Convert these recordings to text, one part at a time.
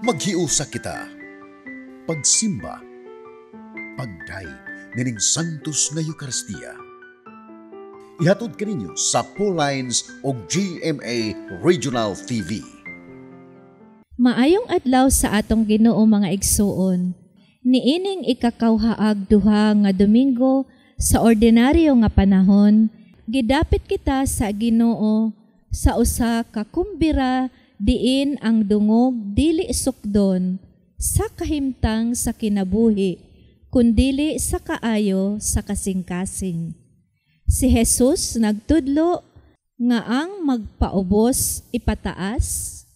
Maghiusa kita. Pagsimba. Pagdayeg nining Santos nga Eucharistia. Ihatod kaninyo sa Paulines o GMA Regional TV. Maayong adlaw sa atong Ginoo, mga igsuon. Niining ikakawhaag duha nga Domingo sa ordinaryo nga panahon, gidapit kita sa Ginoo sa usa ka kumbira diin ang dungog dili sukdon sa kahimtang sa kinabuhi, kundili sa kaayo sa kasing-kasing. Si Jesus nagtudlo nga ang magpaubos ipataas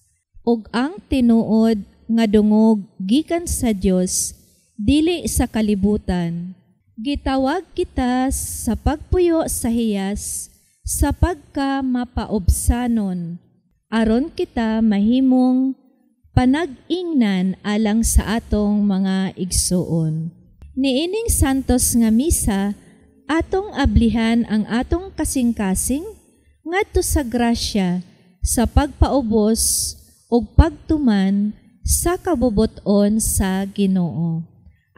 ug ang tinuod nga dungog gikan sa Dios, dili sa kalibutan. Gitawag kita sa pagpuyo sa hiyas sa pagka mapaubsanon, aron kita mahimong panag-ingnan alang sa atong mga igsuon. Niining Santos nga Misa, atong ablihan ang atong kasing-kasing ngadto sa grasya sa pagpaubos ug pagtuman sa kabubuton sa Ginoo.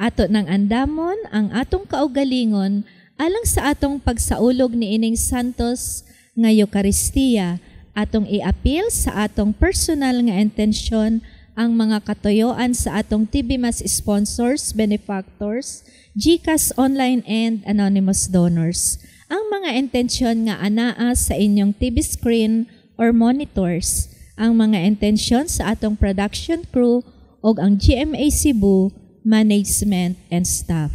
Ato nang andamon ang atong kaugalingon alang sa atong pagsaulog niining Santos nga Eukaristiya. Atong iapil sa atong personal nga intensyon ang mga katuyoan sa atong TV Mass sponsors, benefactors, GCash online and anonymous donors. Ang mga intensyon nga anaa sa inyong TV screen or monitors, ang mga intensyon sa atong production crew o ang GMA Cebu management and staff.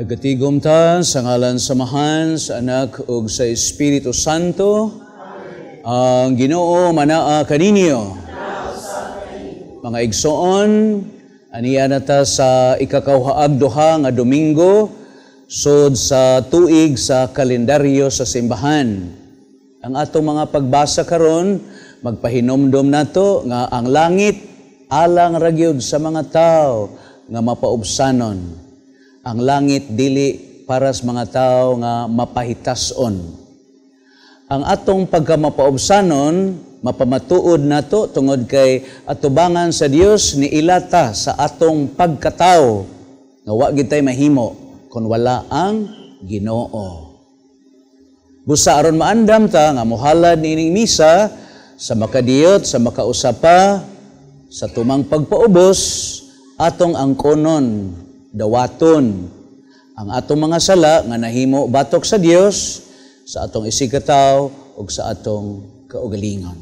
Nagatigom ta sa ngalan sa Amahan, sa Anak ug sa Espiritu Santo. Ang Ginoo manaa kaninyo. Mga igsoon, aniya na ta sa ikakawhaag duha nga Domingo sod sa tuig sa kalendaryo sa simbahan. Ang atong mga pagbasa karon magpahinomdom nato nga ang langit alang ra gyud sa mga tawo nga mapaubsanon. Ang langit dili para sa mga tao nga mapahitason. Ang atong pagkamapaubsanon, mapamatuod nato tungod kay atubangan sa Dios ni ilata sa atong pagkatao nga wa gid tay mahimo kon wala ang Ginoo. Busa aron maandam ta nga mohalad niining misa sa makadiyot, sa makausapa, sa tumang pagpaubos, atong angkonon, dawaton ang atong mga sala nga nahimo batok sa Dios, sa atong isigkatawo ug sa atong kaugalingon.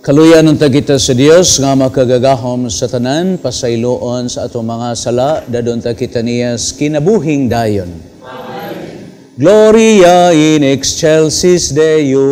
Kaluyan unta kita sa Dios nga makagagahom sa tanan, pasayloon sa atong mga sala, dadon ta kita niya sa kinabuhing dayon. Amen. Gloria in excelsis Deo.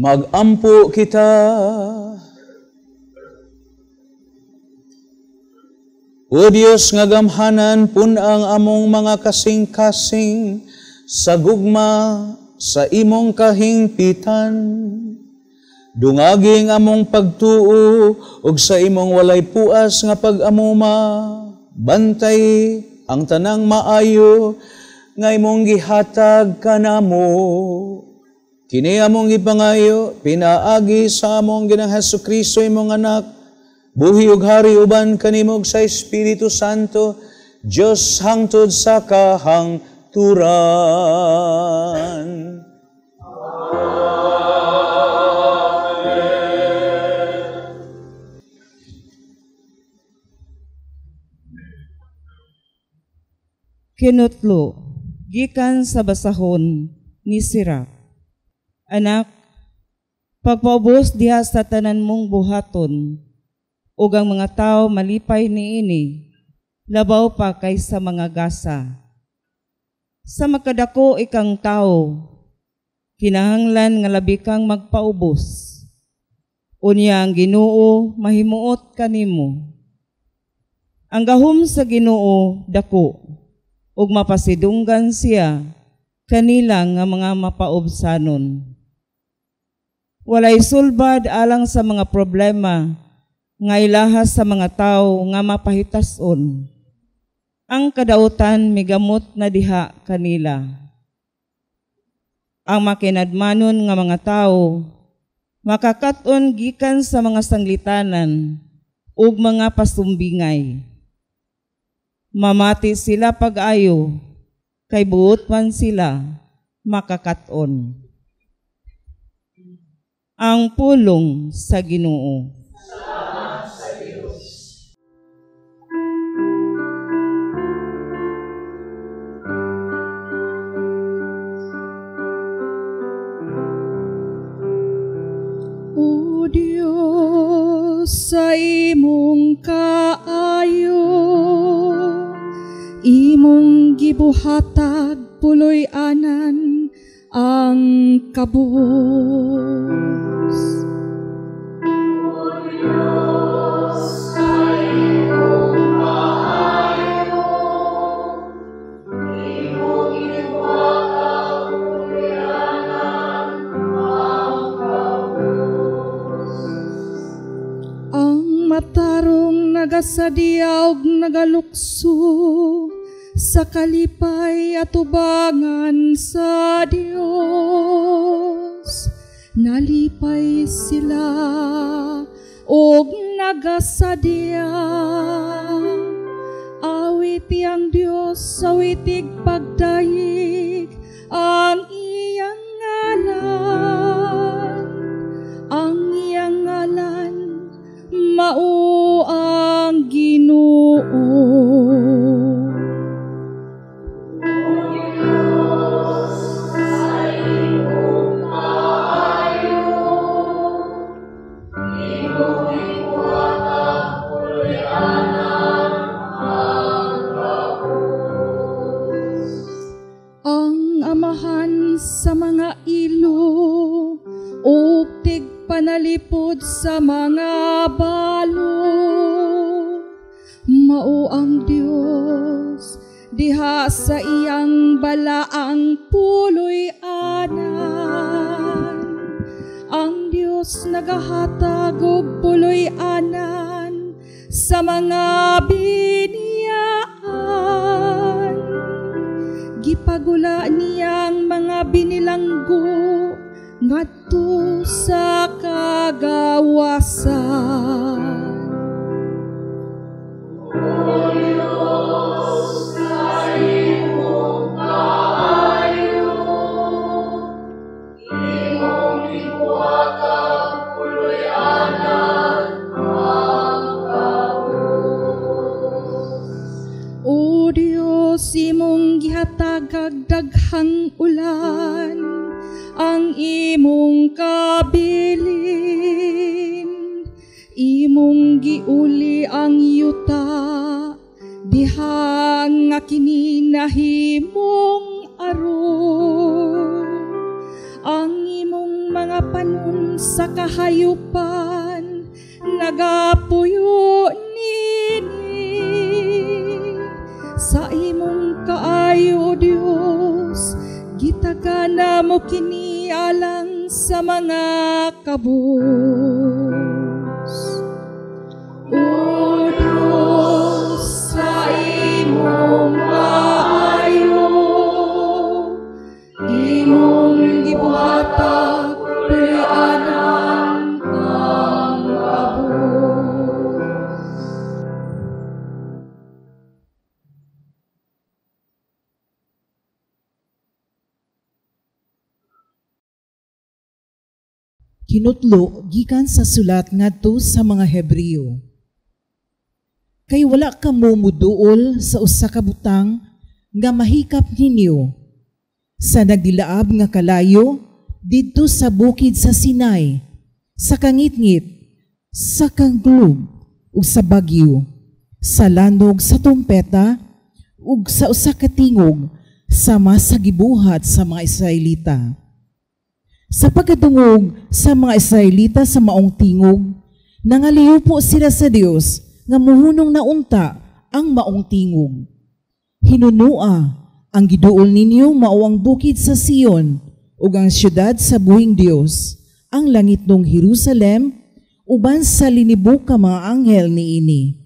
Magampo kita. O Dios nga gamhanan, pun-ang among mga kasing-kasing sa gugma sa imong kahingpitan. Dungaging among pagtuo ug sa imong walay puas nga pag-amuma. Bantay ang tanang maayo nga imong gihatag kanamo. Kini among gipangayo, pinaagi sa among Ginoong Hesukristo imong anak, buhi ug hari uban kanimo sa Espiritu Santo, Dios hangtod sa kahangturan. Amen. Kinutlo, gikan sa basahon ni Sirach. Anak, pagpaubos diha sa tanan mong buhaton, ug ang mga tao malipay niini, labaw pa kaysa mga gasa. Sa makadako ikang tao, kinahanglan nga labi kang magpaubos. Unya ang Ginoo mahimuot kanimo. Ang gahom sa Ginoo dako, ug mapasidunggan siya kanila nga mga mapaubsanon. Walay sulbad alang sa mga problema nga ilahas sa mga tao nga mapahitason. Ang kadautan migamot na diha kanila. Ang makinadmanon nga mga tao Makakat-on gikan sa mga sanglitanan ug mga pasumbingay. Mamati sila pag-ayo, kay buot man sila makakat-on. Ang pulong sa Ginoo. Salamat sa Dios. O Dios, sa imong kaayo, imong gibuhatag puloy-anan ang kabus. O Dios, sa imong kaayo, imong gibuhatag puloy-anan ang kabus. Ang matarong nagasadya og nagalukso sa kalipay atubangan sa Dios. Nalipay sila og nagasadya. Awiti ang Dios, awitig pagdayeg ang iyang ngalan. Ang iyang ngalan mao ang Ginoo. Ang amahan sa mga ilo ug tigpanalipod sa mga balo, mao ang Dios diha sa iyang balaang puloy-anan. Ang Dios nagahatag og puloy-anan sa mga biniyaan. Gipagula niyang mga binilanggo ngadto sa kagawasan. O Dios, sa imong kaayo, imong gibuhatag puloy-anan ang kabus. O Dios, imong gihatag daghang ulan ang imong kabilin. Imong giuli ang yuta diha nga kini nahimong aron. Ang imong mga panon sa kahayupan nagapuyo nini. Sa imong kaayo, Dios, gitagana mo kini alang sa mga kabus. O Dios, sa imong kaayo, imong gibuhatag puloy-anan ang kabus. Kinutlo gikan sa sulat ngadto sa mga Hebreo. Kay wala kamo muduol sa usa ka butang nga mahikap ninyo sa nagdilaab nga kalayo didto sa bukid sa Sinai, sa kangitngit, sa kanglub ug sa bagyo, sa landog sa tumpeta ug sa usa ka tingog sama sa gibuhat sa mga Israelita. Sa pagkadungog sa mga Israelita sa maong tingog, nangaliw po sila sa Dios nga muhunong na unta ang maong tingog. Hinunua ang giduol ninyo mao ang bukid sa Sion ug ang siyudad sa buhing Dios, ang langitnong Jerusalem, uban sa linibo ka mga anghel niini.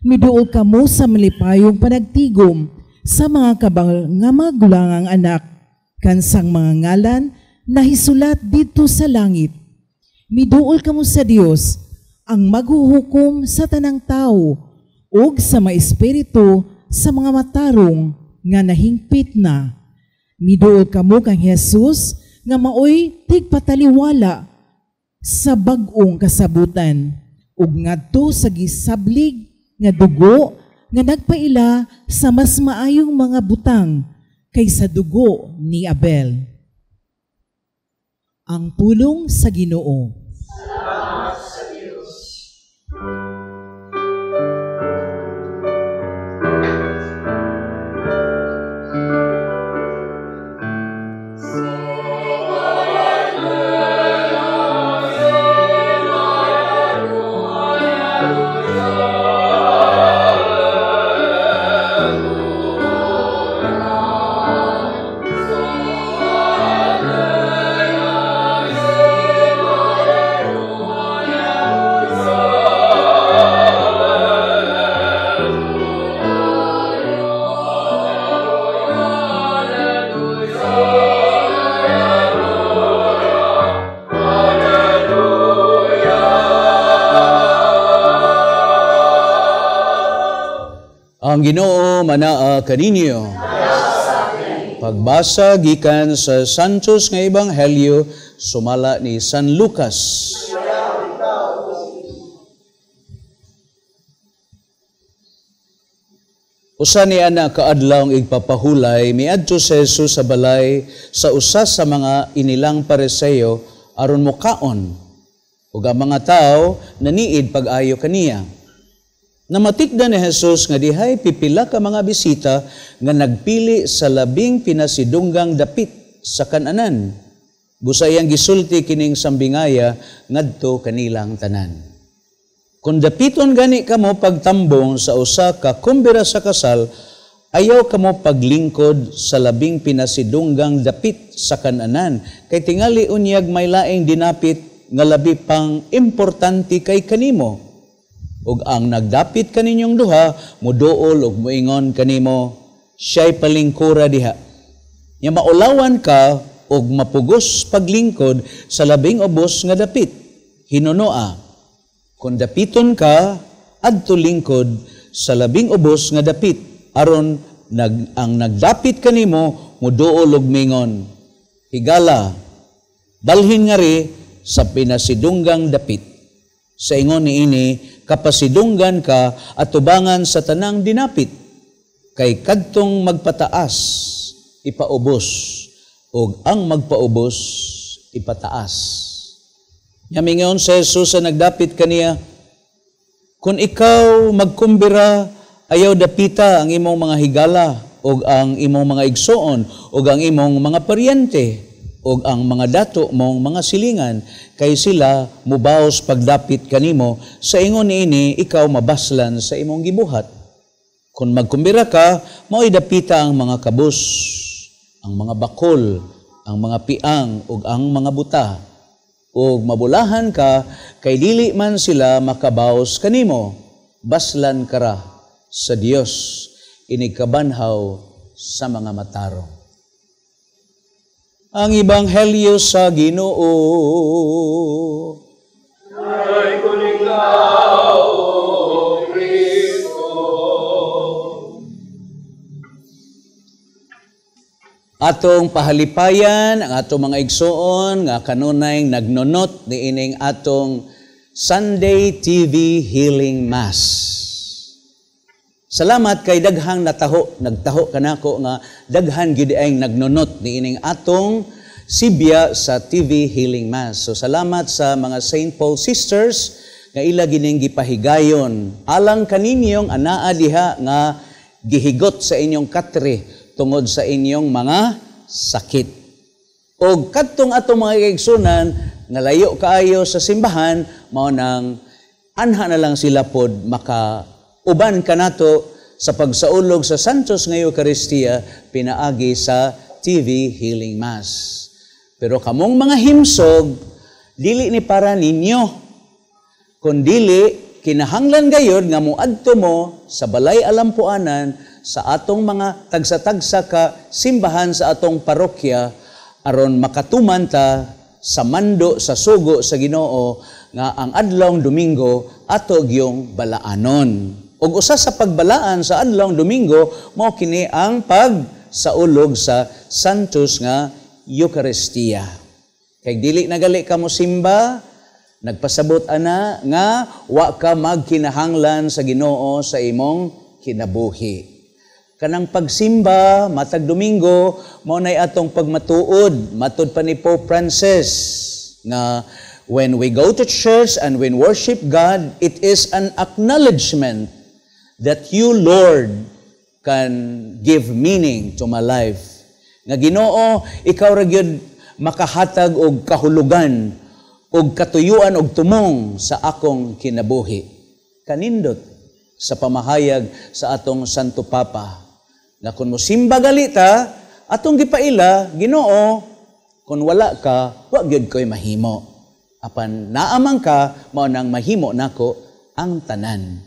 Miduol kamo sa malipayong panagtigom sa mga kabang nga magulangang anak, kansang mga ngalan nahisulat didto sa langit. Miduol kamo sa Dios, ang maghuhukom sa tanang tao ug sa mga espiritu sa mga matarong nga nahingpit na. Miduol kamo kang Jesus nga maoy tigpataliwala sa bag-ong kasabutan ug ngadto sa gisablig nga dugo nga nagpaila sa mas maayong mga butang kaysa dugo ni Abel. Ang pulong sa Ginoo. Salamat sa Diyos. Ang Ginoo manaa kaninyo. Pagbasa gikan sa Santos nga Ebanghelyo sumala ni San Lucas. Usa ni ana kaadlaw ang igpapahulay miadto si Jesus sa balay sa usa sa mga inilang Pariseo aron mokaon, ug ang mga tawo naniid pag-ayo kaniya. Namatikda ni Jesus nga dihay pipila ka mga bisita nga nagpili sa labing pinasidunggang dapit sa kananan. Busa iyang gisulti kining sambingaya ngadto kanilang tanan. Kung dapiton gani kamo pagtambong sa usa ka kumbira sa kasal, ayaw kamo paglingkod sa labing pinasidunggang dapit sa kananan, kay tingali unyag may laing dinapit nga labi pang importante kay kanimo. Ug ang nagdapit kaninyong duha, muduol ug muingon kanimo, siya'y palingkura diha. Nya maulawan ka ug mapugos paglingkod sa labing ubos nga dapit. Hinunoa, kung dapiton ka, adto lingkod sa labing ubos nga dapit, aron ang nagdapit kanimo muduol ug mingon, higala, balhin ngari sa pinasidunggang dapit. Sa ingon niini, kapasidunggan ka at tubangan sa tanang dinapit, kay kadtong magpataas, ipaubos, ug ang magpaubos, ipataas. Nyamingon sa Jesus sa nagdapit kaniya, kung ikaw magkumbira, ayaw dapita ang imong mga higala, ug ang imong mga igsoon, ug ang imong mga paryente, ug ang mga dato mong mga silingan, kay sila mubaos pagdapit kanimo. Sa ingon niini, ikaw mabaslan sa imong gibuhat. Kung magkumbira ka, mao'y dapita ang mga kabus, ang mga bakol, ang mga piang, ug ang mga buta. Ug mabulahan ka, kay dili man sila makabaos kanimo. Baslan kara sa Dios, inigkabanhaw sa mga matarong. Ang Ebanghelyo sa Ginoo. Ay kun ikaw, O Kristo. Atong pahalipayan ang atong mga igsoon nga kanunay nagnunot niining atong Sunday TV Healing Mass. Salamat kay daghang nataho, nagtaho kanako nga daghan gyud ay nagnunot niining atong sibya sa TV Healing Mass. So salamat sa mga St. Paul Sisters nga ila gining gipahigayon alang kaninyong anaa diha nga gihigot sa inyong katre tungod sa inyong mga sakit. Og kadtong atong mga kaigsunan nga layo kaayo sa simbahan, mao nang anha na lang sila pod maka uban kanato sa pagsaulog sa Santos nga Eucharistia pinaagi sa TV Healing Mass. Pero kamong mga himsog, dili ni para ninyo, kundili kinahanglan gayod nga moadto mo sa balay alampuanan sa atong mga tagsa-tagsa ka simbahan sa atong parokya aron makatuman ta sa mando, sa sugo sa Ginoo nga ang adlawng Domingo ato gyung balaanon. Ug usa sa pagbalaan sa adlawng Domingo mao kini ang pagsaulog sa Santos nga Eucharistia. Kay dili na gali ka mo simba, nagpasabot ana nga wa ka magkinahanglan sa Ginoo sa imong kinabuhi. Kanang pagsimba matag Domingo mao nay atong pagmatuod, matud pa ni Pope Francis nga when we go to church and when worship God, it is an acknowledgement that you, Lord, can give meaning to my life. Nga Ginoo, ikaw ra gyud makahatag og kahulugan og katuyuan og tumong sa akong kinabuhi. Kanindot sa pamahayag sa atong Santo Papa nga kung mosimba galita, atong gipaila, Ginoo, kung wala ka, wa gyud ko'y mahimo. Apan naamang ka, mao nang mahimo nako ang tanan.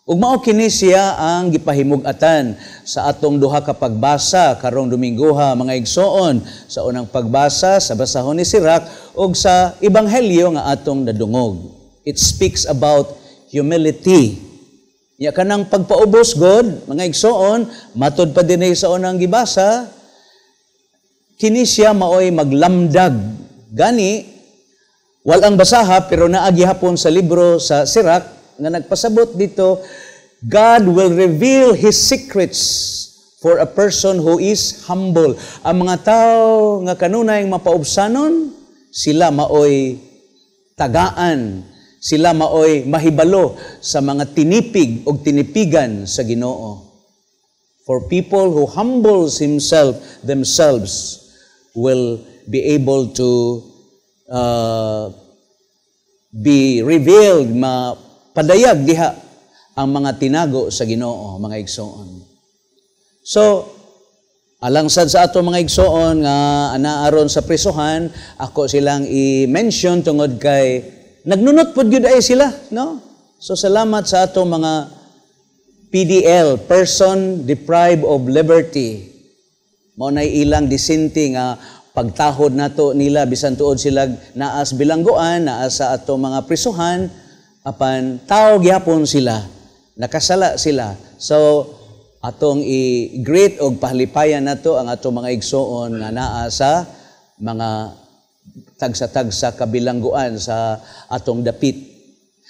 Ug mao kini siya ang gipahimug-atan sa atong duha ka pagbasa karong Domingoha, mga igsoon, sa unang pagbasa sa basahon ni Sirach ug sa ebanghelyo nga atong nadungog. It speaks about humility. Ya kanang pagpaubos god, mga igsoon, matud pa dinhi sa unang gibasa, kini siya maoy maglamdag. Gani walang basaha pero naa gihapon sa libro sa Sirach nga nagpasabot dito, God will reveal His secrets for a person who is humble. Ang mga tao nga kanunay mapaubsanon, sila maoy tagaan, sila maoy mahibalo sa mga tinipig o tinipigan sa Ginoo. For people who humbles themselves will be able to be revealed, mapadayag diha ang mga tinago sa Ginoo, mga igsoon. So, alangsad sa ato mga igsoon nga ana aron sa prisuhan, ako silang i-mention tungod kay nagnunot pod gyud ay sila, no? So salamat sa ato mga PDL, person deprived of liberty. Mao nay ilang disente nga pagtahod nato nila bisan tuod sila naas bilangguan, naa sa ato mga prisuhan, apan tao gihapon sila, nakasala sila. So atong i-greet og pahalipayan nato ang ato mga igsoon nga naa sa mga tagsa-tagsa kabilangguan sa atong dapit.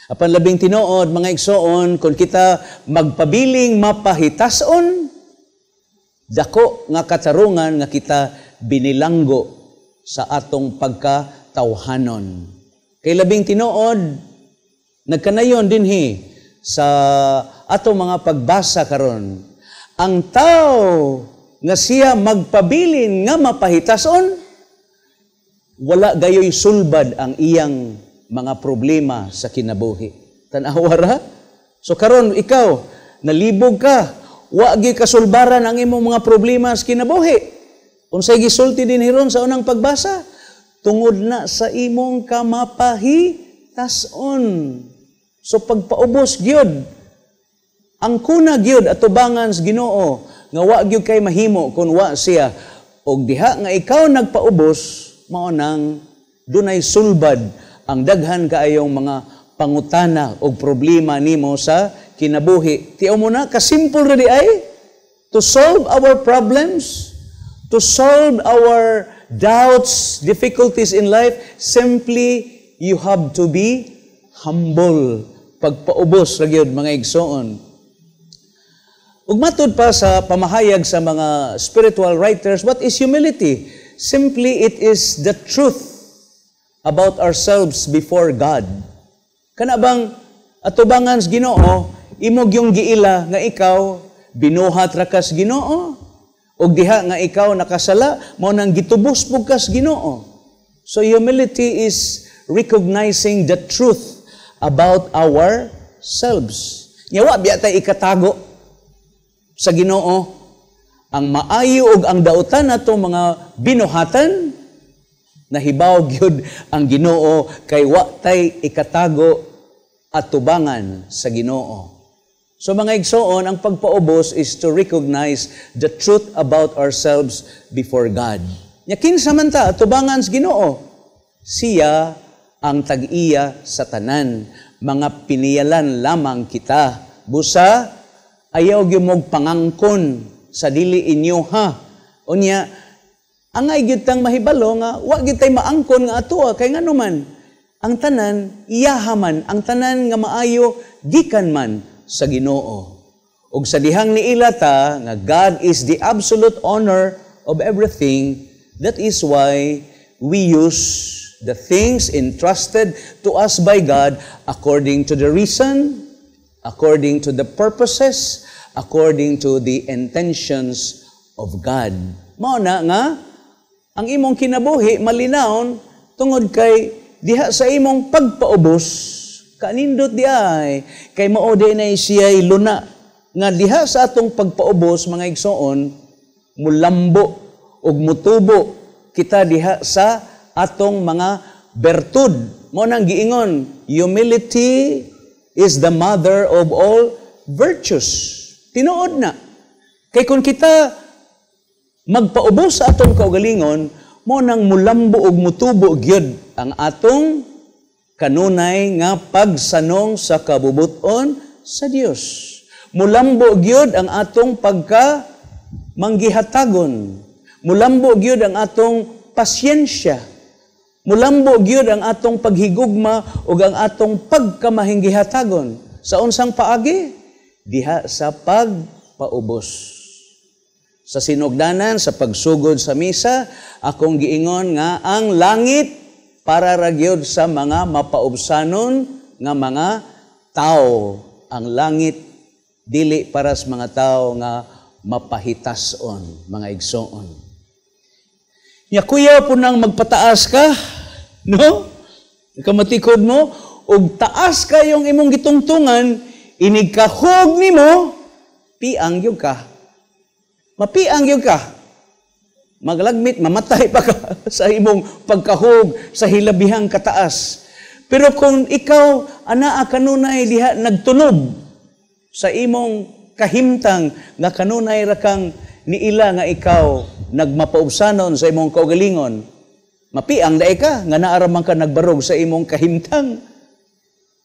Apan labing tinuod, mga igsoon, kung kita magpabiling mapahitason, dako nga katarungan nga kita binilanggo sa atong pagkatawhanon. Kay labing tinuod, nagkanayon dinhi sa atong mga pagbasa karon, ang tao nga siya magpabilin nga mapahitason, wala gayoy sulbad ang iyang mga problema sa kinabuhi. Tan-awa ra. So karon ikaw nalibog ka, wa gyud kasulbaran ang imong mga problema sa kinabuhi. Unsay gisulti din hiron sa unang pagbasa? Tungod na sa imong kamapahitason. So pagpaubos gyud, ang kuna gyud atubangan sa Ginoo nga wa gyud kay mahimo kun wa siya. Og diha nga ikaw nagpaubos, mao nang dunay sulbad ang daghan kaayong mga pangutana og problema nimo sa kinabuhi. Tiaw mo na, kasimple ra di ay to solve our problems, to solve our doubts, difficulties in life, simply you have to be humble. Pagpaubos ra gyud, mga igsoon. Ug matud pa sa pamahayag sa mga spiritual writers, what is humility? Simply, it is the truth about ourselves before God. Kana bang atubangan sa Ginoo, imo gyung giila nga ikaw binuhat ra kas Ginoo, ug diha nga ikaw nakasala, mao nang gitubos pug kas Ginoo. So humility is recognizing the truth about ourselves. Nya wa biya tay ikatago sa Ginoo. Ang maayo ug ang dautan nato mga binuhatan, nahibaw gyud ang Ginoo kay wa tay ikatago atubangan sa Ginoo. So mga igsoon, ang pagpaubos is to recognize the truth about ourselves before God. Nya kinsa man ta atubangan sa Ginoo? Siya ang tag-iya sa tanan. Mga piniyalan lamang kita. Busa, ayaw gyud mog pangangkon sa dili inyo ha. Unya, angay gyud tang mahibalo nga wa gyud tay maangkon nga atoa kay ngano man ang tanan iyaha man, ang tanan nga maayo gikan man sa Ginoo. Ug sa dihang niila ta nga God is the absolute owner of everything, that is why we use the things entrusted to us by God according to the reason, according to the purposes, according to the intentions of God. Mao na nga ang imong kinabuhi malinawon tungod kay diha sa imong pagpaubos kanindot di ay kay mao di na siya'y luna nga diha sa atong pagpaubos, mga igsoon, mulambo ug mutubo kita diha sa atong mga bertud. Mao nang giingon, "Humility is the mother of all virtues." Tinuod na kay kung kita magpaubos sa atong kaugalingon, mao nang mulambo ug mutubo gyud ang atong kanunay nga pagsanong sa kabubuton sa Dios. Mulambo gyud ang atong pagka manggihatagon. Mulambo gyud ang atong pasyensya. Mulambo gyud ang atong paghigugma ug ang atong pagkamahinggihatagon. Sa unsang paagi? Diha sa pagpaubos. Sa sinugdanan, sa pagsugod sa misa, akong giingon nga ang langit para ra gyud sa mga mapaubsanon nga mga tao. Ang langit dili para sa mga tao nga mapahitason, mga igsoon. Nya kuya po nang magpataas ka, no? Kamatikod mo, ug taas kayong imong gitungtungan, inig kahog nimo, piang gyud ka. Mapiang gyud ka. Maglagmit, mamatay pa ka sa imong pagkahog sa hilabihang kataas. Pero kung ikaw, anaa kanunay diha nagtunob sa imong kahimtang nga kanunay ra kang niila nga ikaw nagmapaubsanon sa imong kaugalingon, mapiang dae ka nga naa ra man ka nagbarog sa imong kahimtang.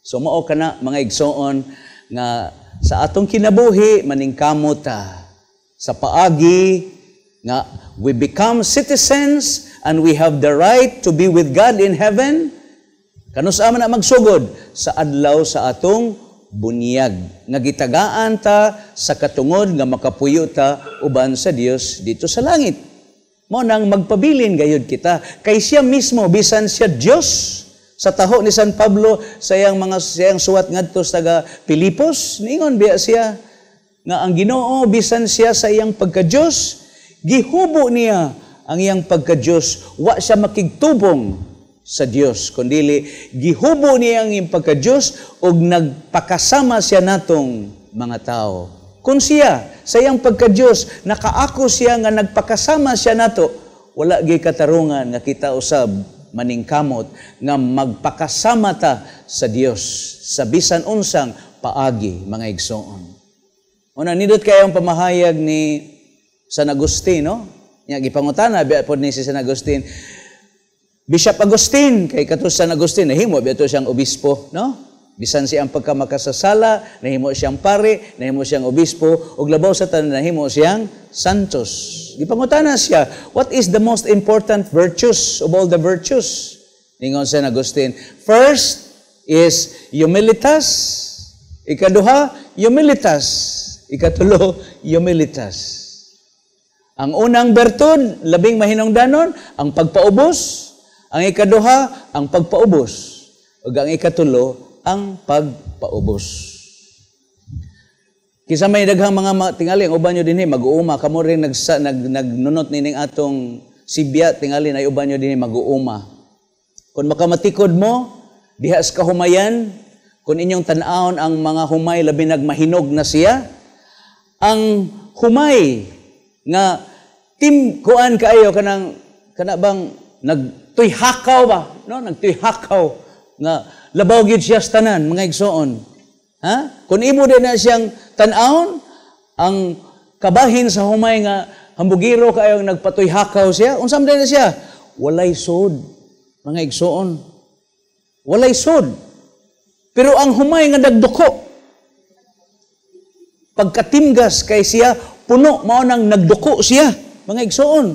So mao kana, mga igsoon, nga sa atong kinabuhi maningkamot ta sa paagi nga we become citizens and we have the right to be with God in heaven. Kanus-a man na magsugod? Sa adlaw sa atong bunyag nga gitagaan ta sa katungod nga makapuyo ta uban sa Dios dito sa langit. Mao nang magpabilin gayud kita kay siya mismo, bisan siya Dios, sa taho ni San Pablo sa iyang mga siyang suwat ngadto sa taga Pilipos, niingon biya siya nga ang Ginoo, bisan siya sa iyang pagka-Dios, gihubo niya ang iyang pagka-Dios. Wa siya makigtubong sa Dios, kundili gihubo niya ang iyang pagka-Dios ug nagpakasama siya natong mga tao. Kung siya sa iyang pagka-Dios nakaako siya nga nagpakasama siya nato, wala gyud katarungan nga kita usab maningkamot nga magpakasama ta sa Dios sa bisan unsang paagi, mga igsoon. Una, nindot kayo ang pamahayag ni San Agustin, no? Nya gipangutana biya pod ni si San Agustin. Bishop Agustin, kay kato San Agustin nahimo biya to siyang obispo, no? Bisan siyang pagkamakasasala, nahimo siyang pare, nahimo siyang obispo, ug labaw sa tanan nahimo siyang santos. Gipangutana siya, "What is the most important virtues of all the virtues?" Ningon San Agustin, "First is humilitas, ikaduha, humilitas, ikatulo, humilitas." Ang unang bertud, labing mahinungdanon, ang pagpaubos. Ang ikaduha, ang pagpaubos. Ug ang ikatulo, ang pagpaubos. Kisa may daghang mga tingali ang uban nyo dinhi mag-uuma kamo rin nagnunot nining atong sibya, tingali na uban nyo dinhi mag-uuma. Kung makamatikod mo diha sa kahumayan, kung inyong tan-awon ang mga humay labi nagmahinog na siya, ang humay nga tim kuan kaayo kanang kana bang nagtuyhakaw ba, no? Nagtuyhakaw nga labaw gyud siya sa tanan, mga igsoon, ha? Kung imo din na siyang tan-awon ang kabahin sa humay nga hambugiro kaayo nagpatuyhakaw siya, unsa man na siya, walay sod. Mga igsoon, walay sod. Pero ang humay nga nagduko, pagkatimgas kay siya, puno, mao nang nagduko siya, mga igsoon.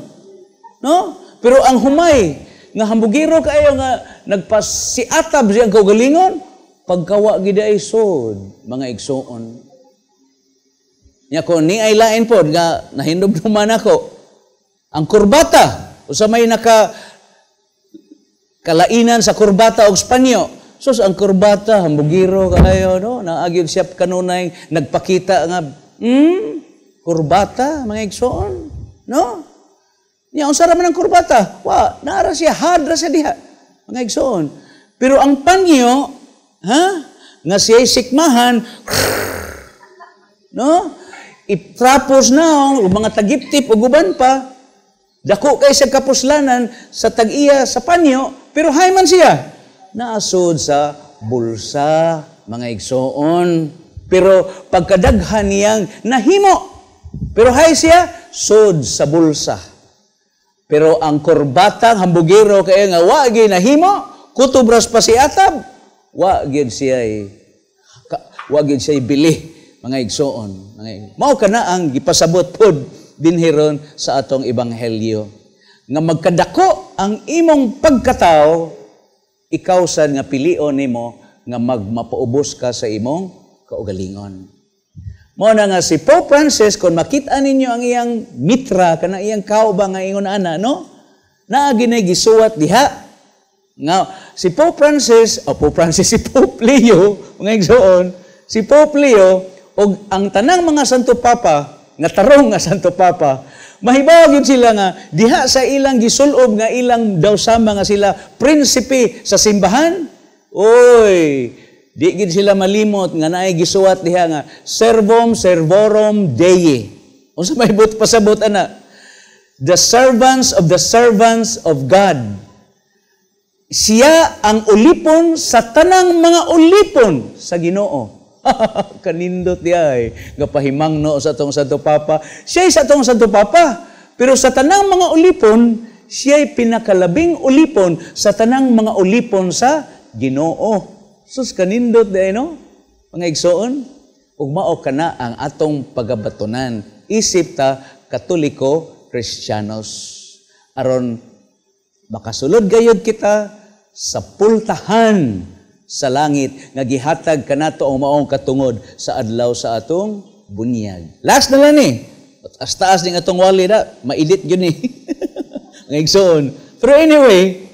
No? Pero ang humay nga hambugiro kaayo nga nagpasiatab siyang kaugalingon, pagkawa gid ay sod, mga igsoon. Nya kon ni ay lain pod nga nahinumduman ako, ang kurbata, usa may naka kalainan sa kurbata og panyo. Sus, ang kurbata hambugiro kaayo, no? Naagid siya kanunay nagpakita nga kurbata, mga igsoon, no? Nya unsa ra man ang kurbata? Wa, naara siya, hadra siya diha, mga igsoon. Pero ang panyo, ha? Nga siya sikmahan, no? Itrapos na mga tagiptip ug uban pa. Dako kay siya kapuslanan sa tag-iya sa panyo, pero hay man siya naasod sa bulsa, mga igsoon. Pero pagkadaghan niyang nahimo, pero hay siya sod sa bulsa. Pero ang korbatang hambugero kay nga wa gyud nahimo, kutubras pa si atab, wa gyud siya bili, mga igsoon. Mao kana ang gipasabot pod dinhi ron sa atong ebanghelyo nga magkadako ang imong pagkatao, ikaw sad nga pilion nimo nga magmapaubos ka sa imong kaugalingon. Mao na nga si Pope Francis, kung makita ninyo ang iyang mitra, kana iyang kauba nga ingon ana, no? Naa ginay gisuwat diha nga si Pope Francis, o Pope Francis, si Pope Leo, mga igsoon, si Pope Leo og ang tanang mga Santo Papa, nga tarong nga Santo Papa, mahibaw gyud sila nga diha sa ilang gisulob nga ilang daw sama nga sila prinsipe sa simbahan. Oy, di gid sila malimot nga naay gisuwat diha nga servum servorum Dei. Unsa may but pasabot ana? The servants of the servants of God. Siya ang ulipon sa tanang mga ulipon sa Ginoo. Kanindot diay nga pahimangno sa atong Santo Papa. Siya sa atong Santo Papa, pero sa tanang mga ulipon, siya'y pinakalabing ulipon sa tanang mga ulipon sa Ginoo. Sus, kanindot diay, no? Mga igsoon, ug mao kana ang atong pagabatonan isip ta Katoliko Kristiyanos, aron makasulod gayud kita sa pultahan sa langit nga gihatag kanato ang maong katungod sa adlaw sa atong bunyag. Last na lang ni. Taas-taas ning atong wali na, maidit gyud ni. Ang igsoon. Pero anyway,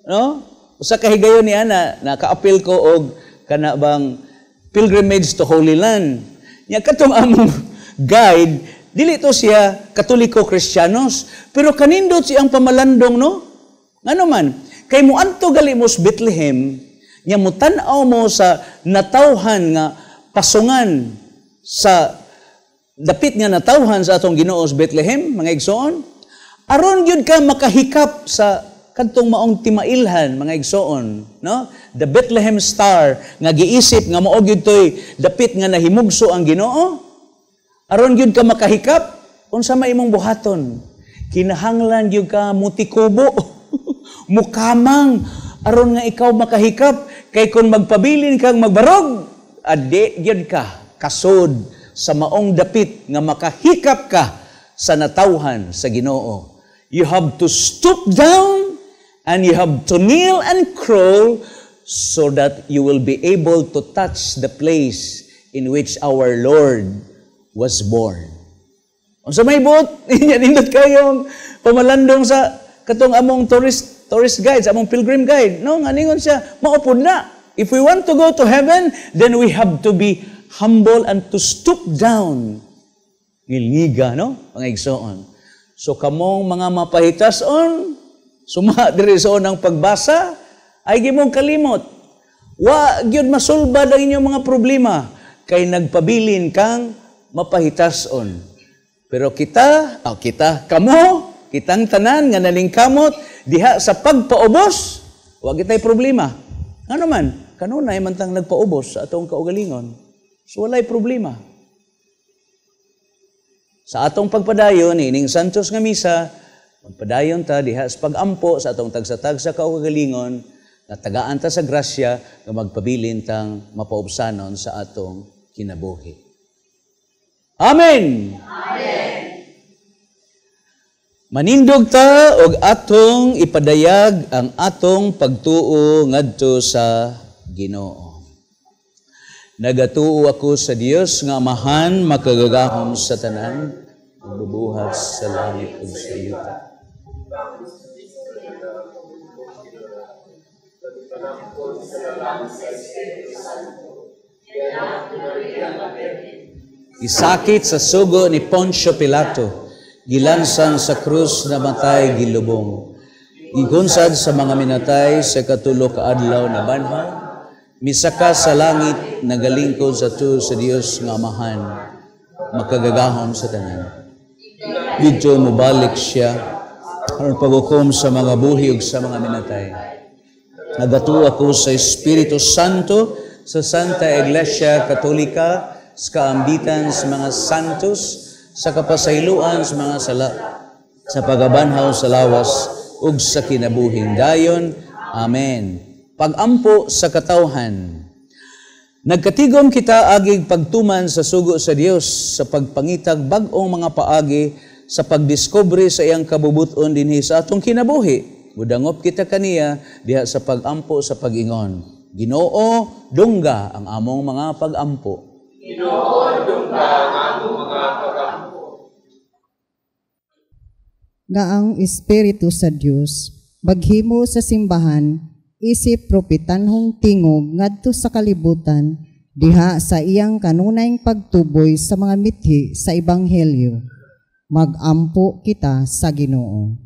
no? Usa ka higayon ni ana, nakaapil ko og kana bang pilgrimage to Holy Land. Nya katong among guide, dili to siya Katoliko Kristiyanos, pero kanindot siyang pamalandong, no? Ngano man, kay moadto gali mo sa Bethlehem, nya mutan-aw mo sa natawhan nga pasungan sa dapit nga natawhan sa atong Ginoo sa Bethlehem, mga igsoon, aron gyud ka makahikap sa kadtong maong timailhan, mga igsoon, no? The Bethlehem Star nga giisip nga mao gyud toy dapit nga nahimugso ang Ginoo. Aron gyud ka makahikap, unsa may imong buhaton? Kinahanglan gyud ka mutikubo, mukamang aron nga ikaw makahikap, kay kung magpabilin kang magbarog, adi gyud ka kasod sa maong dapit nga makahikap ka sa natawhan sa Ginoo. You have to stoop down and you have to kneel and crawl so that you will be able to touch the place in which our Lord was born. Unsa may buot, nindot kayong pamalandong sa katong among tourist guides, among pilgrim guide. No, nga ningon siya, maupod na. If we want to go to heaven, then we have to be humble and to stoop down. Ngilngiga, no? Mga igsoon. So kamong mga mapahitason, suma diri sa unang pagbasa, ay gimong kalimot. Wa gyud masulbad ang inyong mga problema kay nagpabilin kang mapahitason. Pero kita, kamo, kitang tanan nga nalingkamot diha sa pagpaubos, wa kitay problema. Ngano man, kanunay man tang nagpaubos sa atong kaugalingon. So walay problema. Sa atong pagpadayon ining Santos nga misa, Magpadayon ta diha sa pagampo sa atong tagsa-tagsa kaugalingon, nga tagaan ta sa grasya nga magpabilin tang mapaubsanon sa atong kinabuhi. Amen. Amen. Manindog ta og atong ipadayag ang atong pagtuo ngadto sa Ginoo. Nagatuo ako sa Dios nga Amahan makagagahom sa tanan, nagbubuhat sa langit ug sa yuta. Isakit sa sugo ni Poncio Pilato, gilansan sa krus, namatay, gilubong. Gigunsad sa mga minatay sa katulo ka adlaw na banhaw, misaka sa langit, nagalingkod sa tuo sa Dios nga Amahan, makagagahom sa tanan. Didto mobalik siya aron paghukom sa mga buhi ug sa mga minatay. Nagatuo ako sa Espiritu Santo, sa Santa Iglesia Katolika, sa kaambitan sa mga santos, sa kapasayloan sa mga sala, sa pagabanhaw sa lawas ug sa kinabuhing dayon. Amen. Pagampo sa katawhan. Nagkatigom kita agig pagtuman sa sugo sa Dios sa pagpangitag bag-ong mga paagi sa pagdiskubre sa iyang kabubuton dinhi sa atong kinabuhi. Mudangop kita kaniya diha sa pagampo sa pag-ingon. Ginoo, dungga ang among mga pagampo. Ginoo, dungga ang among mga pagampo. Nga ang Espiritu sa Dios maghimo sa simbahan isip propetanhong tingog ngadto sa kalibutan diha sa iyang kanunayng pagtuboy sa mga mithi sa ebanghelyo. Magampo kita sa Ginoo.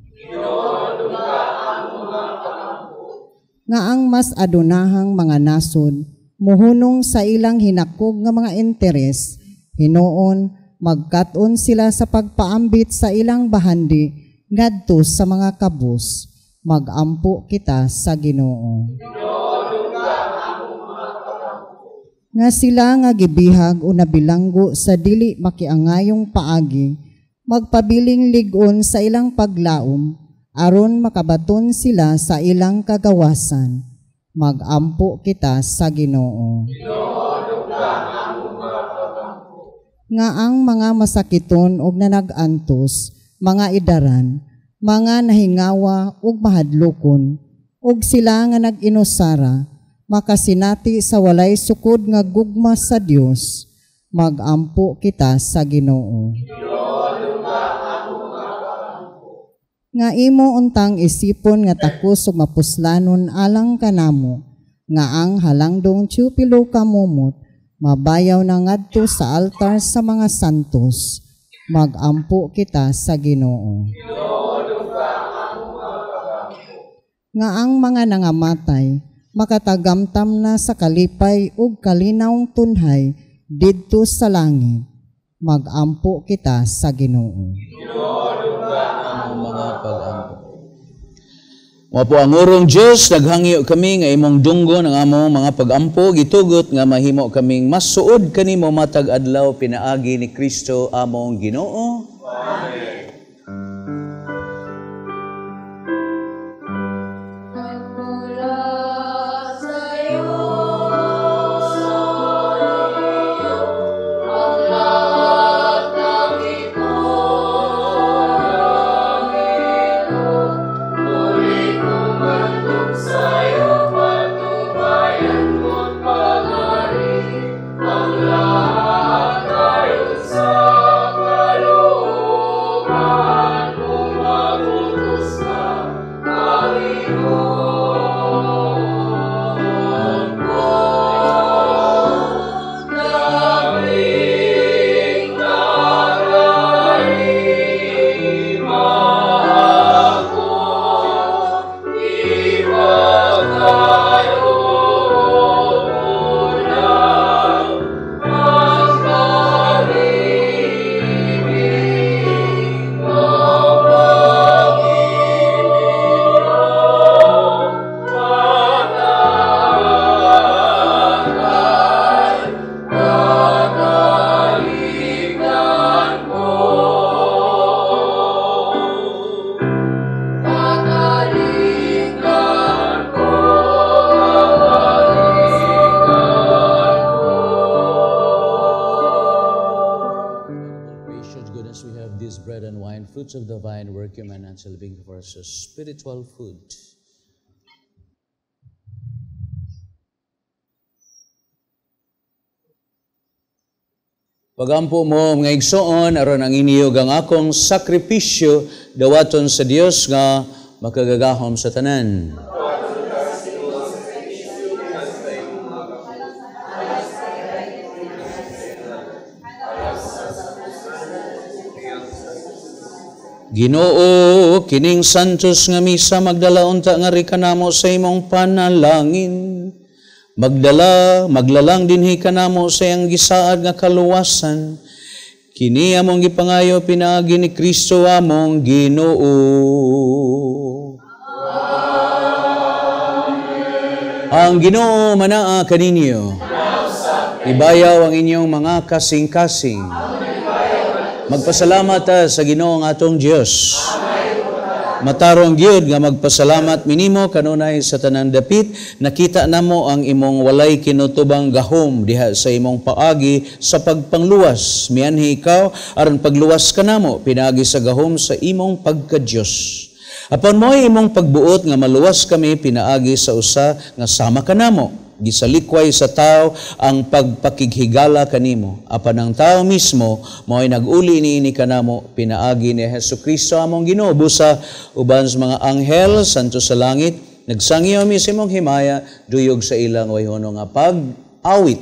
Nga ang mas adunahang mga nasod muhunong sa ilang hinakog nga mga interes, hinuon magkat-on sila sa pagpaambit sa ilang bahandi ngadto sa mga kabus. Magampo kita sa Ginoo. Nga sila nga gibihag o nabilanggo sa dili makiangayong paagi, magpabiling lig-on sa ilang paglaom, aron makabaton sila sa ilang kagawasan. Magampo kita sa Ginoo. Nga ang mga masakiton og nanag-antos, mga idaran, mga nahingawa ug mahadlokon, ug sila nga nag-inusara, makasinati sa walay sukod nga gugma sa Dios. Magampo kita sa Ginoo. Nga imo untang isipon nga takos ug mapuslanon alang kanamo, nga ang halangdong tiyupilo kamumot mabayaw na ngadto sa altar sa mga santos. Magampo kita sa Ginoo. Nga ang mga nangamatay makatagamtam na sa kalipay ug kalinawng tunhay didto sa langit. Magampo kita sa Ginoo. Mga pag-ampo. Mapo ang urong Dios, naghangyo kami nga imong dunggon ang among mga pag-ampo, gitugot nga mahimo kaming mas suod kanimo matag adlaw pinaagi ni Kristo among Ginoo. Amen. Ang lahat ayon sa kalooban. recommend until being for us a spiritual food. Pagampo mo mga igsoon aron ang iniyog ang akong sakripisyo dawaton sa Dios nga makagagahom sa tanan. Ginoo, kining santos nga misa magdala unta nga kanamo sa imong panalangin. Maglalang dinhi kanamo sa iyang gisaad nga kaluwasan. Kini among gipangayo pinaagi ni Kristo among Ginoo. Amen. Ang Ginoo manaa kaninyo. Ibayaw ang inyong mga kasing-kasing. Magpasalamat ta sa Ginoo ang atong Dios. Matarong gyud nga magpasalamat minimo kanunay sa tanang dapit, nakita namo ang imong walay kinutubang gahom diha sa imong paagi sa pagpangluwas. Mianhi ikaw aron pagluwas kanamo pinaagi sa gahom sa imong pagka-Dios. Apan mo'y imong pagbuot nga maluwas kami pinaagi sa usa nga sama kanamo.Gisalikway sa tao ang pagpakighigala kanimo. Apan ang tao mismo mao'y nag-uli niini kanamo pinaagi ni Hesukristo among Ginoo. Busa uban sa mga anghel santo sa langit nagsangyaw mi sa imong himaya duyog sa ilang wayhono nga pag-awit.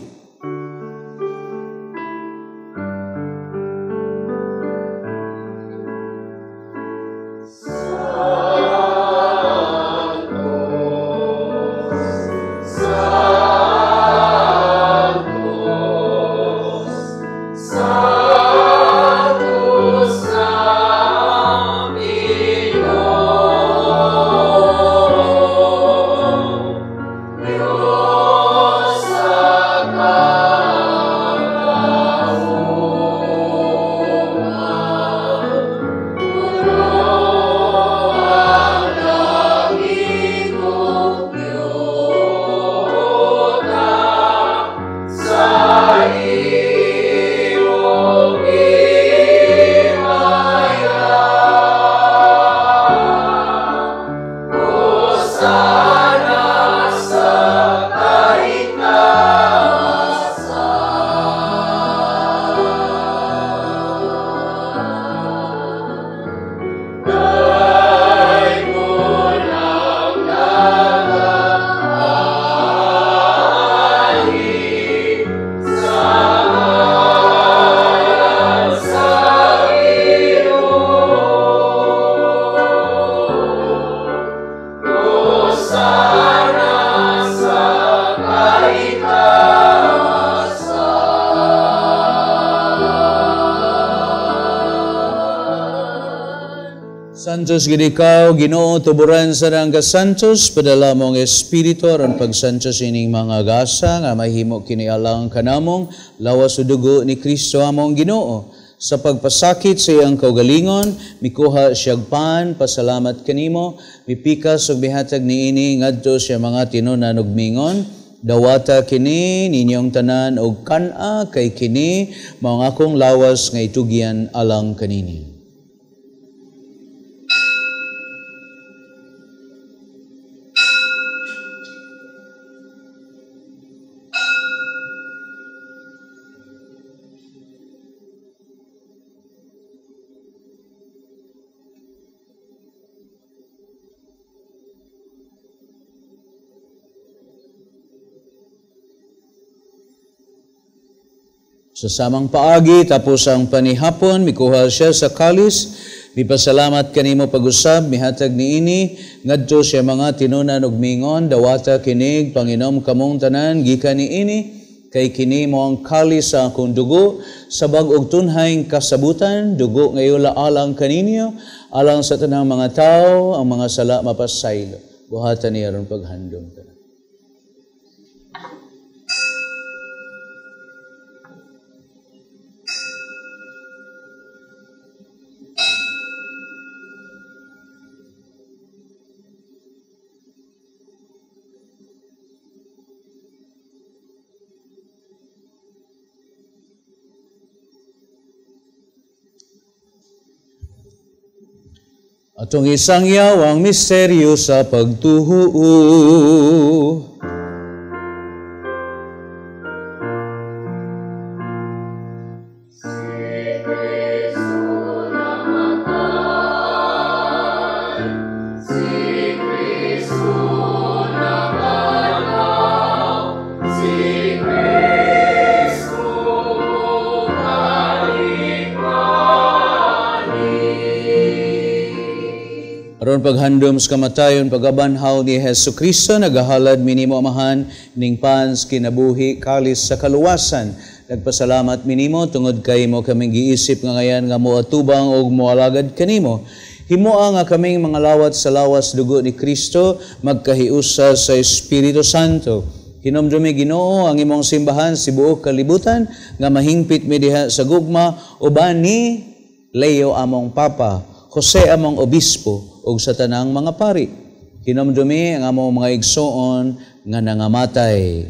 Santos gid ikaw, Ginoo, tuburan sa nang kasantos, padala mong espiritu aron pagsantos ining mga gasa nga mahimo kini alang kanamong lawas ug dugo ni Kristo among Ginoo. Sa pagpasakit sa iyang kaugalingon, mikuha siyag pan, pasalamat kanimo, mipikas ug mihatag niini ngadto sa mga tinunan ug mingon. Dawata kini ninyong tanan og kan-a kay kini mao ang akong lawas nga itugyan alang kanini. Sa samang paagi, tapos ang panihapon, mikuha siya sa kalis, mipasalamat kanimo pag-usab, mihatag niini, ngadto siya mga tinunan ug mingon, dawata kinig, panginom kamong tanan, gikan niini, kay kini mo ang kalis sa akong dugo, sa bag-og tunhayng kasabutan, dugo ngayula alang kaninyo, alang sa tanang mga tao, ang mga sala mapasaylo. Buhatan niya ron paghandom ka. Atong isangyaw ang misteryo sa pagtuo. Si Kristo namatay, si Kristo nabanhaw, si Kristo mobalik ani. Aron paghandom sa kamatayon, pagabanhaw ni Hesus Kristo, nagahalad minimo Amahan ning pans kinabuhi kalis sa kaluwasan. Nagpasalamat minimo tungod kay mo kaming giisip nga ngayan nga moatubang og moalagad kanimo. Himoa nga kaming mga lawat sa lawas dugo ni Kristo, magkahiusa sa Espiritu Santo. Hinumdumi Ginoo ang imong simbahan sa buok kalibutan nga mahingpit mi diha sa gugma uban ni Leo among Papa, Jose among Obispo ug sa tanang mga pari. Hinumdumi ang among mga igsoon nga nangamatay.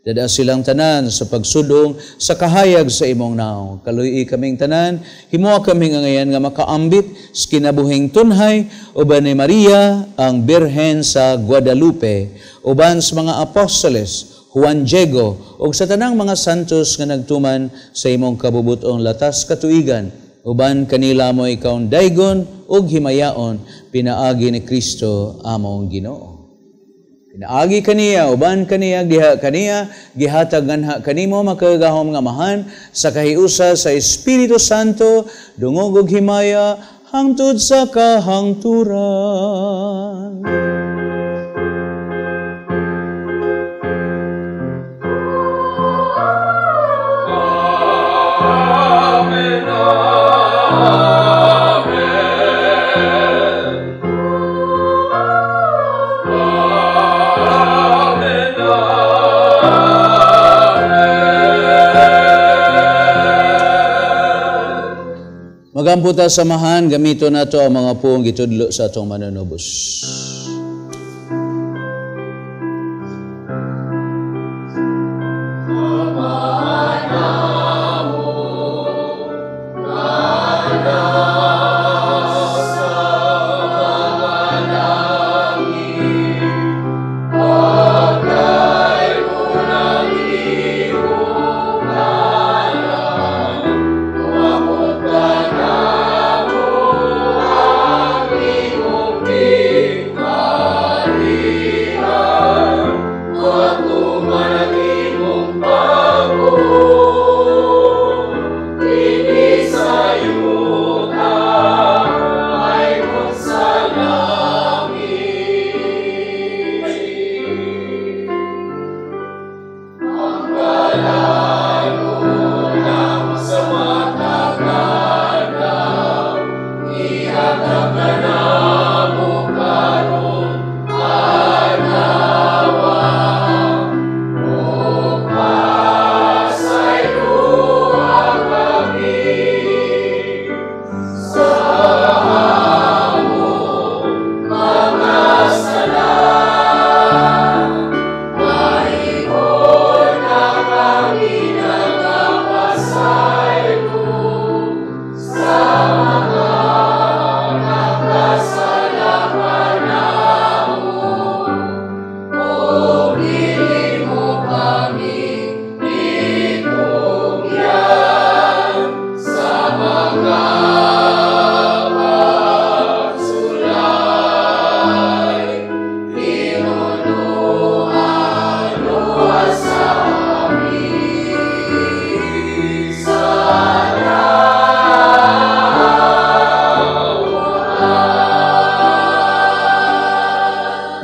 Dada silang tanan sa pagsudong sa kahayag sa imong naong. Kaluy-i kaming tanan, himoa kaming angayan nga makaambit sa kinabuhing tunhay uban ni Maria ang Birhen sa Guadalupe, uban sa mga apostoles, Juan Diego, ug sa tanang mga santos nga nagtuman sa imong kabubut-ong latas katuigan, uban kanila mo ikaw daygon ug himayaon, pinaagi ni Kristo among Ginoo. Pinaagi kaniya, uban kaniya, diha kaniya, gihatag nganha kanimo makagagahom nga Amahan sa kahiusa sa Espiritu Santo, dungog ug himaya hangtod sa kahangturan. Amen. Amen. Amen. Amen. Magampo ta samahan, gamito nato ang mga puong gitudlo sa atong manunubos.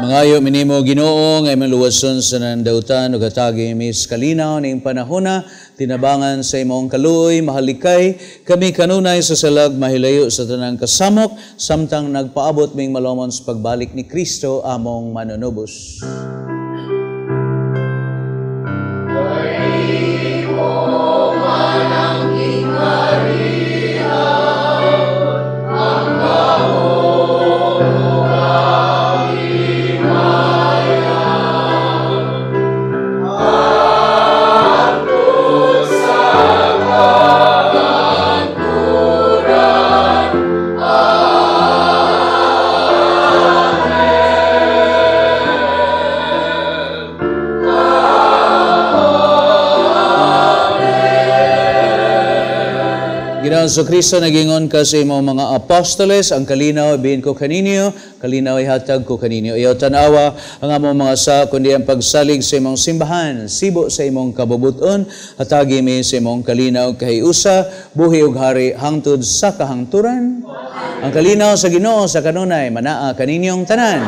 Mangayo minimo Ginoo nga imong luwason sa nandautan ug hatagi mis kalinaw ning panahona tinabangan sa imong kaluoy mahalikay kami kanunay sa salag mahilayo sa tanang kasamok samtang nagpaabot ming malomon sa pagbalik ni Kristo among manunubos. Amen. Ginoong Kristo, nagingon ka sa imong mga apostoles, ang kalinaw bihin ko kaninyo, kalinaw ihatag ko kaninyo. Iyaw tanawa ang among mga sa, kundi ang pagsalig sa imong simbahan, sibo sa imong kabubuton, hatagi mi sa imong kalinaw kahiusa, buhi ug hari hangtod sa kahangturan. Ang kalinaw sa Ginoo sa kanunay, manaa kaninyong tanan.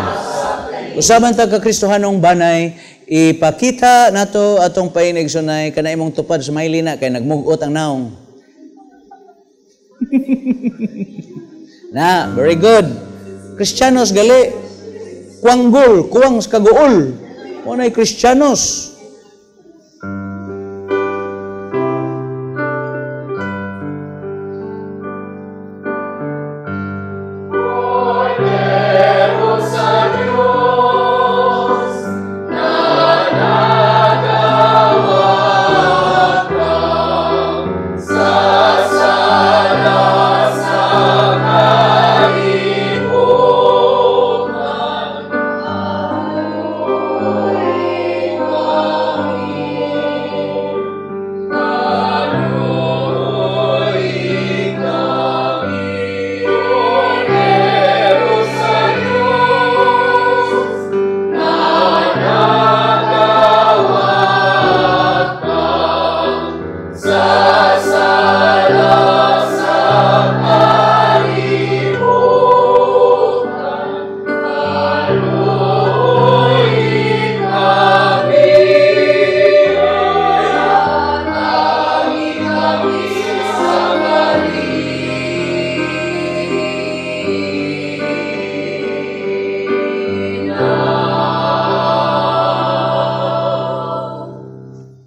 Usaban ta ka Kristohanong banay, ipakita nato atong painig sunay kana imong tupad sa maylina kay nagmugot ang naong. Na, very good. Kristiyanos gali. Kuanggol, kuwang sa kaguol. Unay Kristiyanos.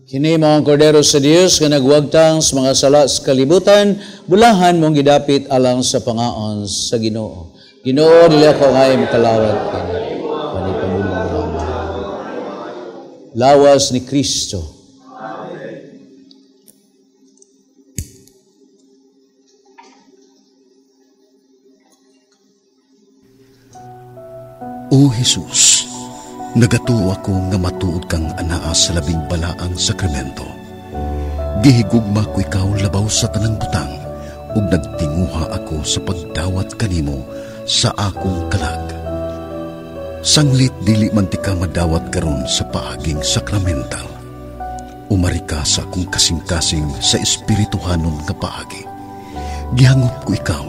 Kini mao ang Kordero sa Dios nga nagwagtang sa mga sala sa kalibutan, bulahan mong gidapit alang sa pangaon sa Ginoo. Ginoo, dili ako ngay makalawat kini. Panipamulong lamang. Lawas ni Kristo. O Jesus, nagatuo ako nga matuod kang anaa sa labing balaang sakramento. Gihigugma ko ikaw labaw sa tanang butang ug nagtinguha ako sa pagdawat kanimo sa akong kalag. Sanglit dili man ti ka madawat karon sa paaging sakramental. Umari ka sa akong kasing-kasing sa espirituhanon nga paagi. Gihangop ko ikaw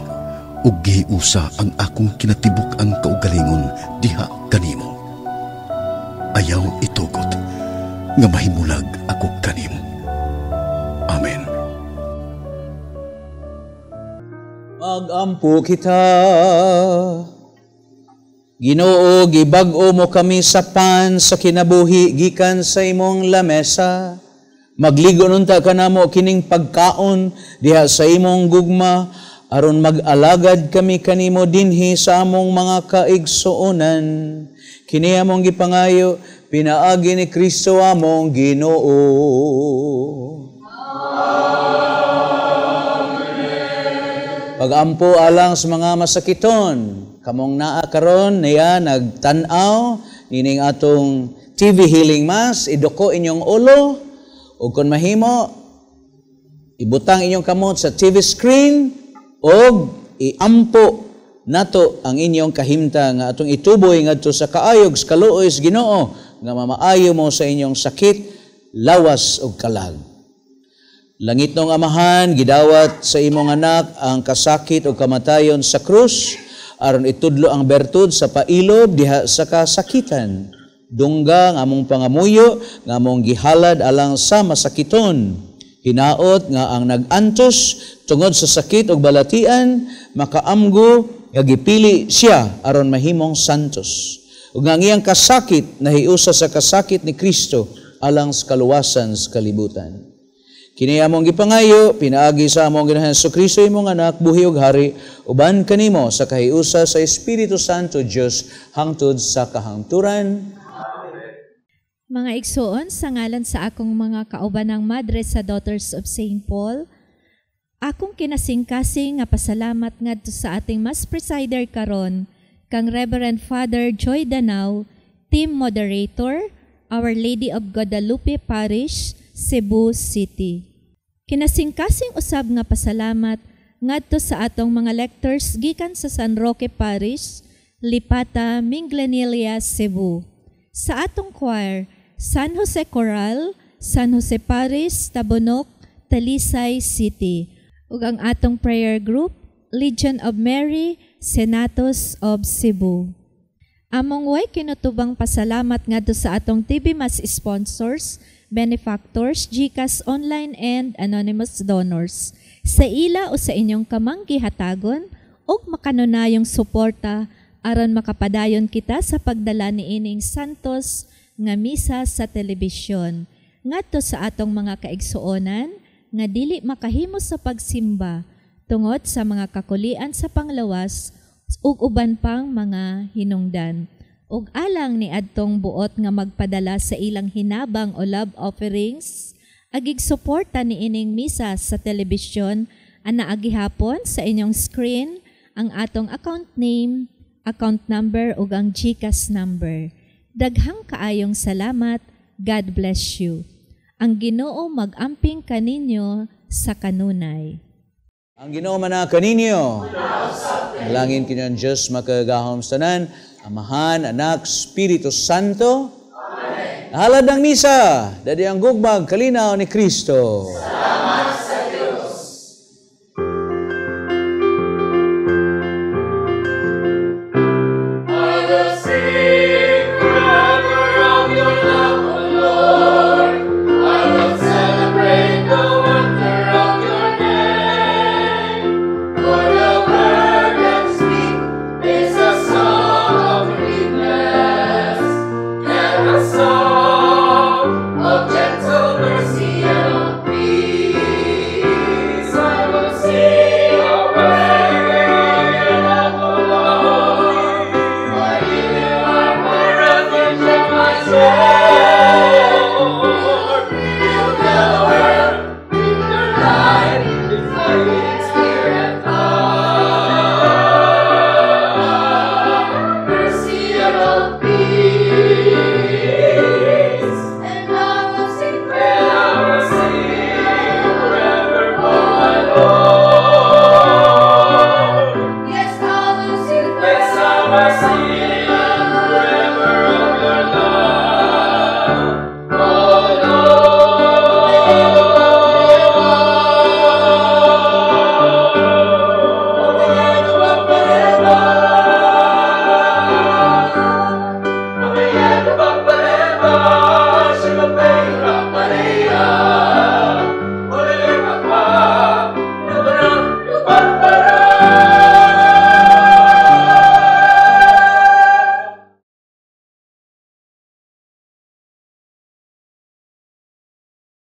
ug gihiusa ang akong kinatibuk-ang kaugalingon diha kanimo. Ayaw itugot nga mahimulag ako kanimo. Amen. Magampo kita. Ginoo, gibag-o mo kami sa pan sa kinabuhi gikan sa imong lamesa. Magligo nunta kanamo kining pagkaon diha sa imong gugma aron mag-alagad kami kanimo dinhi sa among mga kaigsuonan. Kini among gipangayo pinaagi ni Kristo among Ginoo. Amen. Pagampo alang sa mga masakiton, kamong naa karon niya nagtan-aw nining atong TV Healing Mass, iduko inyong ulo ug kon mahimo ibutang inyong kamot sa TV screen og iampo nato ang inyong kahimta nga atong ituboy ngadto sa kaayog sa kaluoy sa Ginoo nga mamaayo mo sa inyong sakit, lawas ug kalag. Langit nong Amahan, gidawat sa imong anak ang kasakit ug kamatayon sa krus aron itudlo ang bertud sa pailob diha sa kasakitan. Dungga ang among pangamuyo nga among gihalad alang sa masakiton. Hinaot nga ang nag-antos tungod sa sakit ug balatian makaamgo nga gipili siya aron mahimong santos. Ug nga ang iyang kasakit nahiusa sa kasakit ni Kristo alang sa kaluwasan sa kalibutan. Kini among gipangayo pinaagi sa among Ginoong Hesukristo imong anak buhi ug hari uban kanimo sa kahiusa sa Espiritu Santo Dios hangtod sa kahangturan. Mga igsoon, sa ngalan sa akong mga kaubanang madre sa Daughters of St. Paul, akong kinasingkasing nga pasalamat ngadto sa ating mas presider karon kang Reverend Father Joy Danao, Team Moderator, Our Lady of Guadalupe Parish, Cebu City. Kinasingkasing usab nga pasalamat Ngadto sa atong mga lectors gikan sa San Roque Parish, Lipata, Minglanilla, Cebu. Sa atong choir, San Jose Choral, San Jose Parish, Tabunok, Talisay City. Ug ang atong prayer group, Legion of Mary, Senatus of Cebu. Among way kinutubang pasalamat ngadto sa atong TV Mass sponsors, benefactors, GCash online and anonymous donors. Sa ila o sa inyong kamang gihatagon ug makanunayong suporta aron makapadayon kita sa pagdala niining santos nga misa sa telebisyon. Ngadto sa atong mga kaigsuonan nga dili makahimo sa pagsimba tungod sa mga kakulian sa panglawas ug uban pang mga hinungdan. Ug alang ni adtong buot nga magpadala sa ilang hinabang o love offerings, agig suporta ni ining misa sa telebisyon, anaa gihapon sa inyong screen ang atong account name, account number ug ang GCash number. Daghang kaayong salamat. God bless you. Ang Ginoo mag-amping kaninyo sa kanunay. Ang Ginoo manaa kaninyo. Dalangin kamo ang Diyos makagagahom sa tanan, Amahan, Anak, Espiritu Santo. Amen. Halad ng misa, dadi ang gugma'g kalinaw ni Kristo.